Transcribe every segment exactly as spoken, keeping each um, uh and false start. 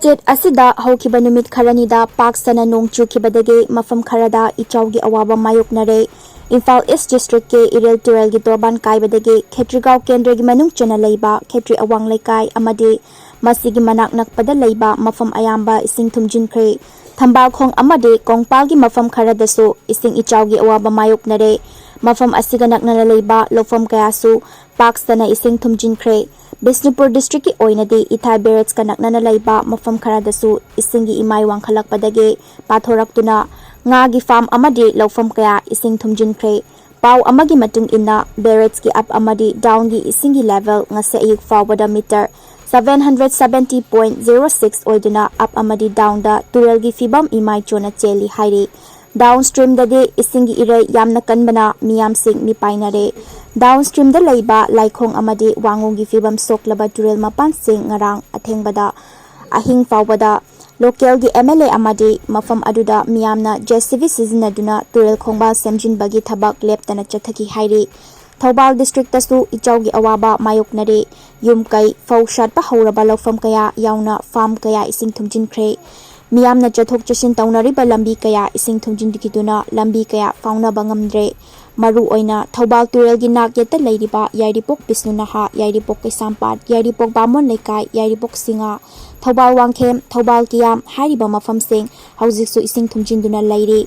State ꯑꯁꯤꯗ ꯍꯧꯈꯤꯕ ꯅꯨꯃꯤꯠ ꯈꯔꯅꯤꯗ ꯄꯥꯛ ꯁꯟꯅ ꯅꯣꯡ ꯆꯨꯈꯤꯕꯗꯒꯤ ꯃꯐꯝ ꯈꯔꯗ ꯏꯆꯥꯎꯒꯤ ꯑꯋꯥꯕ ꯃꯥꯌꯣꯛꯅꯔꯦ꯫ ꯏꯝꯐꯥꯜ ꯏꯁ ꯗꯤꯁꯇ꯭ꯔꯤꯛꯀꯤ ꯏꯔꯤꯜ ꯇꯨꯔꯦꯜꯒꯤ ꯇꯣꯔꯕꯥꯟ ꯀꯥꯏꯕꯗꯒꯤ ꯈꯦꯇ꯭ꯔꯤꯒꯥꯎ ꯀꯦꯟꯗ꯭ꯔꯒꯤ ꯃꯅꯨꯡ ꯆꯟꯅ ꯂꯩꯕ ꯈꯦꯇ꯭ꯔꯤ ꯑꯋꯥꯡ ꯂꯩꯀꯥꯏ ꯑꯃꯗꯤ ꯃꯁꯤꯒꯤ ꯃꯅꯥꯛ ꯅꯛꯄꯗ ꯂꯩꯕ ꯃꯐꯝ ꯑꯌꯥꯝꯕ ꯏꯁꯤꯡ ꯊꯨꯝꯖꯤꯟꯈ꯭ꯔꯦ꯫ ꯊꯝꯕꯥꯜꯈꯣꯡ ꯑꯃꯗꯤ ꯀꯣꯡꯄꯥꯜꯒꯤ ꯃꯐꯝ ꯈꯔꯗꯁꯨ ꯏꯁꯤꯡ ꯏꯆꯥꯎꯒꯤ ꯑꯋꯥꯕ ꯃꯥꯌꯣꯛꯅꯔꯦ꯫ ꯃꯐꯝ ꯑꯁꯤꯒ ꯅꯛꯅꯅ ꯂꯩꯕ ꯂꯧꯐꯝ ꯀꯌꯥꯁꯨ ꯄꯥꯛ ꯁꯟꯅ ꯏꯁꯤꯡ ꯊꯨꯝꯖꯤꯟꯈ꯭ꯔꯦ꯫ ꯕꯤꯁꯅꯨꯄꯨꯔ ꯗꯤꯁꯇ꯭ꯔꯤꯛꯀꯤ ꯑꯣꯏꯅꯗꯤ ꯏꯊꯥꯏ ꯕꯦꯔꯦꯖꯀ ꯅꯛꯅꯅ ꯂꯩꯕ ꯃꯐꯝ ꯈꯔꯗꯁꯨ ꯏꯁꯤꯡꯒꯤ ꯏꯃꯥꯏ ꯋꯥꯡꯈꯠꯂꯛꯄꯗꯒꯤ ꯄꯥꯊꯣꯔꯛꯇꯨꯅ ꯉꯥꯒꯤ ꯐꯥꯔꯝ ꯑꯃꯗꯤ ꯂꯧꯐꯝ ꯀꯌꯥ ꯏꯁꯤꯡ ꯊꯨꯝꯖꯤꯟꯈ꯭ꯔꯦ꯫ ꯄꯥꯎ ꯑꯃꯒꯤ ꯃꯇꯨꯡ ꯏꯟꯅ, ꯕꯦꯔꯦꯖꯀꯤ ꯑꯞ ꯑꯃꯗꯤ ꯗꯥꯎꯟꯒꯤ ꯏꯁꯤꯡꯒꯤ ꯂꯦꯚꯦꯜ ꯉꯁꯤ ꯑꯌꯨꯛ ꯐꯥꯎꯕꯗ metre seven hundred seventy point zero six ꯑꯣꯏꯗꯨꯅ ꯑꯞ ꯑꯃꯗꯤ ꯗꯥꯎꯟꯗ ꯇꯨꯔꯦꯜꯒꯤ ꯐꯤꯕꯝ ꯏꯃꯥꯏ ꯆꯣꯟꯅ ꯆꯦꯜꯂꯤ ꯍꯥꯏꯔꯤ꯫ ꯗꯥꯎꯟ ꯁ꯭ꯇ꯭ꯔꯤꯝꯗꯗꯤ ꯏꯁꯤꯡꯒꯤ ꯏꯔꯩ ꯌꯥꯝꯅ ꯀꯟꯕꯅ ꯃꯤꯌꯥꯝꯁꯤꯡ ꯃꯤꯄꯥꯏꯅꯔꯦ꯫ ꯗꯥꯎꯟ ꯁ꯭ꯇ꯭ꯔꯤꯝꯗ ꯂꯩꯕ ꯂꯥꯏꯈꯣꯡ ꯑꯃꯗꯤ ꯋꯥꯉꯨꯒꯤ ꯐꯤꯕꯝ ꯁꯣꯛꯂꯕ ꯇꯨꯔꯦꯜ ꯃꯄꯥꯟꯁꯤꯡ ꯉꯔꯥꯡ ꯑꯊꯦꯡꯕꯗ ꯑꯍꯤꯡ ꯐꯥꯎꯕꯗ ꯂꯣꯀꯦꯜꯒꯤ ꯑꯦꯝ ꯑꯦꯜ ꯑꯦ ꯑꯃꯗꯤ ꯃꯐꯝ ꯑꯗꯨꯗ ꯃꯤꯌꯥꯝꯅ ꯖꯦ ꯁꯤ ꯕꯤ ꯁꯤꯖꯤꯟꯅꯗꯨꯅ ꯇꯨꯔꯦꯜ ꯈꯣꯡꯕꯥꯜ ꯁꯦꯝꯖꯤꯟꯕꯒꯤ ꯊꯕꯛ ꯂꯦꯞꯇꯅ ꯆꯠꯊꯈꯤ ꯍꯥꯏꯔꯤ꯫ ꯊꯧꯕꯥꯜ ꯗꯤꯁꯇ꯭ꯔꯤꯛꯇꯁꯨ ꯏꯆꯥꯎꯒꯤ ꯑꯋꯥꯕ ꯃꯥꯌꯣꯛꯅꯔꯦ꯫ ꯌꯨꯝ ꯀꯩ, ꯐꯧ ꯁꯥꯠꯄ ꯍꯧꯔꯕ ꯂꯧꯐꯝ ꯀꯌꯥ ꯌꯥꯎꯅ ꯐꯥꯔꯝ ꯀꯌꯥ ꯏꯁꯤꯡ ꯊꯨꯝꯖꯤꯟꯈ꯭ꯔꯦ꯫ ꯃꯤꯌꯥꯝꯅ ꯆꯠꯊꯣꯛ ꯆꯠꯁꯤꯟ ꯇꯧꯅꯔꯤꯕ ꯂꯝꯕꯤ ꯀꯌꯥ ꯏꯁꯤꯡ ꯊꯨꯝꯖꯤꯟꯈꯤꯗꯨꯅ ꯂꯝꯕꯤ ꯀꯌꯥ ꯐꯥꯎꯅꯕ ꯉꯝꯗ꯭ꯔꯦ꯫ ꯃꯔꯨꯑꯣꯏꯅ ꯊꯧꯕꯥꯜ ꯇꯨꯔꯦꯜꯒꯤ ꯅꯥꯛ ꯌꯦꯠꯇ ꯂꯩꯔꯤꯕ ꯌꯥꯏꯔꯤꯄꯣꯛ ꯕꯤꯁꯅꯨ ꯅꯍꯥ, ꯌꯥꯏꯔꯤꯄꯣꯛ ꯀꯩꯁꯥꯝꯄꯥꯠ, ꯌꯥꯏꯔꯤꯄꯣꯛ ꯕꯥꯃꯣꯟ ꯂꯩꯀꯥꯏ, ꯌꯥꯏꯔꯤꯄꯣꯛ ꯁꯤꯡꯉꯥ, ꯊꯧꯕꯥꯜ ꯋꯥꯡꯈꯦꯝ, ꯊꯧꯕꯥꯜ ꯀꯤꯌꯥꯝ ꯍꯥꯏꯔꯤꯕ ꯃꯐꯝꯁꯤꯡ ꯍꯧꯖꯤꯛꯁꯨ ꯏꯁꯤꯡ ꯊꯨꯝꯖꯤꯟꯗꯨꯅ ꯂꯩꯔꯤ꯫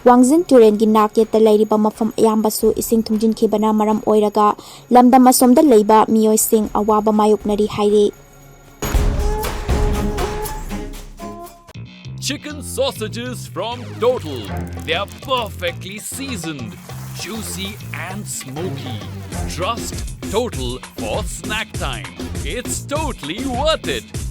ꯋꯥꯡꯖꯤꯡ ꯇꯨꯔꯦꯜꯒꯤ ꯅꯥꯛ ꯌꯦꯠꯇ ꯂꯩꯔꯤꯕ ꯃꯐꯝ ꯑꯌꯥꯝꯕꯁꯨ ꯏꯁꯤꯡ ꯊꯨꯝꯖꯤꯟꯈꯤꯕꯅ ꯃꯔꯝ ꯑꯣꯏꯔꯒ ꯂꯝꯗꯝ ꯑꯁꯣꯝꯗ ꯂꯩꯕ ꯃꯤꯑꯣꯏꯁꯤꯡ ꯑꯋꯥꯕ ꯃꯥꯌꯣꯛꯅꯔꯤ ꯍꯥꯏꯔꯤ꯫ Chicken sausages from Total. They are perfectly seasoned, juicy and smoky. Trust Total for snack time. It's totally worth it.